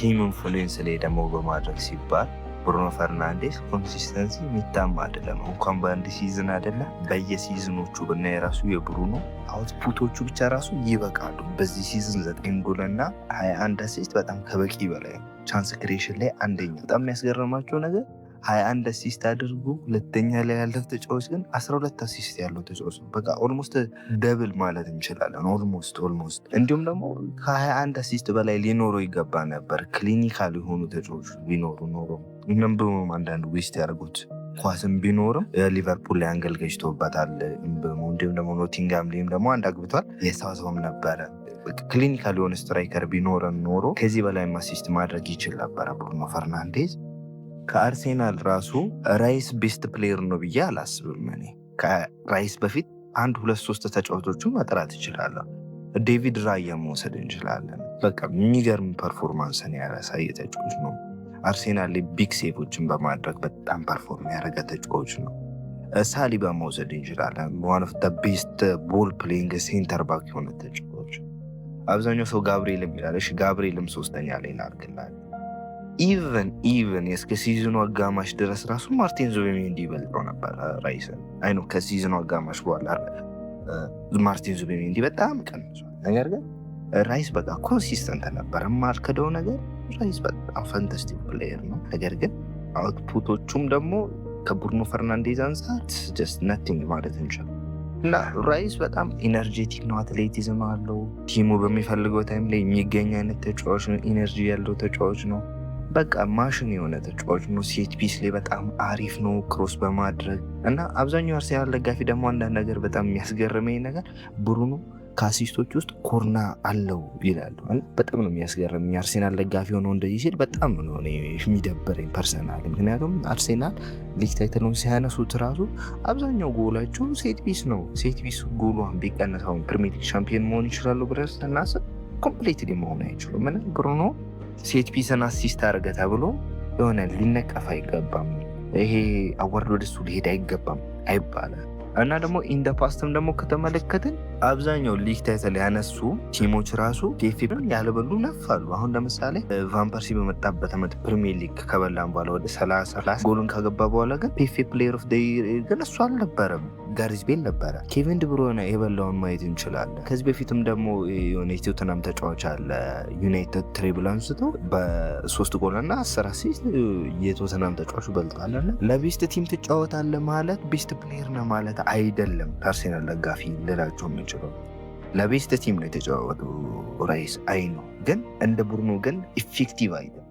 Team influence ላይ ደግሞ በማድረግ ሲባል ብሩኖ ፈርናንዴስ consistency የሚታማ አይደለም። እንኳን በአንድ season አይደለም፣ በየ season ኦቹ ብናይ የራሱ የብሩኖ output ኦቹ ብቻ ራሱ ይበቃሉ። በዚህ season 9 ጎል እና 21 assist በጣም ከበቂ በላይ ነው። Chance creation ላይ አንደኛ። በጣም የሚያስገርማቸው ነገር 21 assist አድርጎ ሁለተኛ ላይ ያለው ተጫዋች ግን 12 assist ያለው ተጫዋች ነው። በቃ almost double ማለት እንችላለን። Almost። እንዲሁም ደግሞ ከ21 assist በላይ ሊኖረው ይገባ ነበር። Clinical የሆኑ ተጫዋቾች ቢኖሩ ኖሮ። እምቤሞም አንዳንድ waste ያደርጉት ኳስም ቢኖርም ሊቨርፑል ላይ angle ገጭቶበታል። እንዲሁም ደግሞ ኖቲንጋም ላይም ደግሞ አንድ አግብቷል። የሳተውም ነበረ። Clinical የሆነ striker ቢኖረን ኖሮ ከዚህ በላይ assist ማድረግ ይችል ነበረ ብሩኖ ፈርናንዴዝ። ከአርሴናል ራሱ ራይስ best player ነው ብዬ አላስብም። እኔ ከራይስ በፊት አንድ ሁለት ሶስት ተጫዋቾቹ መጥራት እችላለሁ። ዴቪድ ራያ መውሰድ እንችላለን። በቃ የሚገርም performance ን ያሳየ ተጫዋች ነው። አርሴናል ላይ big save ኦችን በማድረግ በጣም perform ያደረገ ተጫዋች ነው። ሳሊባ መውሰድ እንችላለን። One of best ball playing center back የሆነ ተጫዋች። አብዛኛው ሰው ጋብርኤልም ይላል። እሺ፣ ጋብርኤልም ሶስተኛ ላይ ላድርግላል። Even እስከ season ኡ አጋማሽ ድረስ ራሱ ማርቲን ዙቢሜንዲ ይበልጠው ነበር ራይስን። I know ከ season ኡ አጋማሽ በኋላ ማርቲን ዙቢሜንዲ በጣም ቀንሷል። ነገር ግን ራይስ በቃ consistent ነበር። የማልከደው ነገር ራይስ በጣም fantastic player ነው። ነገር ግን output ኦቹም ደግሞ ከብሩኖ ፈርናንዴዝ አንጻር just nothing ማለት እንችላለን። እና ራይስ በጣም energetic ነው፣ athleticism አለው። Team ኡ በሚፈልገው time ላይ የሚገኝ አይነት ተጫዋች ነው። Energy ያለው ተጫዋች ነው። በቃ ማሽን የሆነ ተጫዋች ነው። Set piece ላይ በጣም አሪፍ ነው cross በማድረግ። እና አብዛኛው አርሴናል ደጋፊ ደግሞ አንዳንድ ነገር በጣም የሚያስገርመኝ ነገር ብሩኖ ከ assist ኦች ውስጥ corner አለው ይላሉ። በጣም ነው የሚያስገርመኝ። የአርሴናል ደጋፊ ሆኖ እንደዚህ ሲል በጣም ነው የሚደብረኝ personally። ምክንያቱም አርሴናል league title ኡን ሲያነሱት ራሱ አብዛኛው ጎላቸው set piece ነው። Set piece ጎሏን ቢቀንስ አሁን ፕሪሚየር ሊግ ሻምፒዮን መሆን ይችላሉ ብለን ስናስብ completely መሆን አይችሉም። ምንም ብሩኖ set piece ን assist አድርገ ተብሎ የሆነ ሊነቀፍ አይገባም። ይሄ award ወደሱ ሊሄድ አይገባም አይባልም። እና ደግሞ in the past ም ደግሞ ከተመለከትን አብዛኛው league title ያነሱ team ኦች ራሱ PFA ን ያልበሉ ነፋሉ። አሁን ለምሳሌ ቫንፐርሲ በመጣበት ዓመት ፕሪሚየር ሊግ ከበላን በኋላ ወደ 30 ጎሉን ካገባ በኋላ ግን PFA player of the year ግን እሱ አልነበረም፣ ጋሪዝ ቤል ነበረ። ኬቪን ድብሮነ የበላውን ማየት እንችላለን። ከዚህ በፊትም ደግሞ የሆነ የቶተናም ተጫዋች አለ፣ ዩናይትድ treble አንስቶ በ3 ጎል እና 10 assist የቶተናም ተጫዋቹ በልጧል። እና ለ best team ትጫወታለህ ማለት best player ነህ ማለት አይደለም። አርሴናል ደጋፊ ልላቸው የምንችለው ለ best team ነው የተጫወቱ ራይስ፣ I know፣ ግን እንደ ብሩኖ ግን effective አይደለም።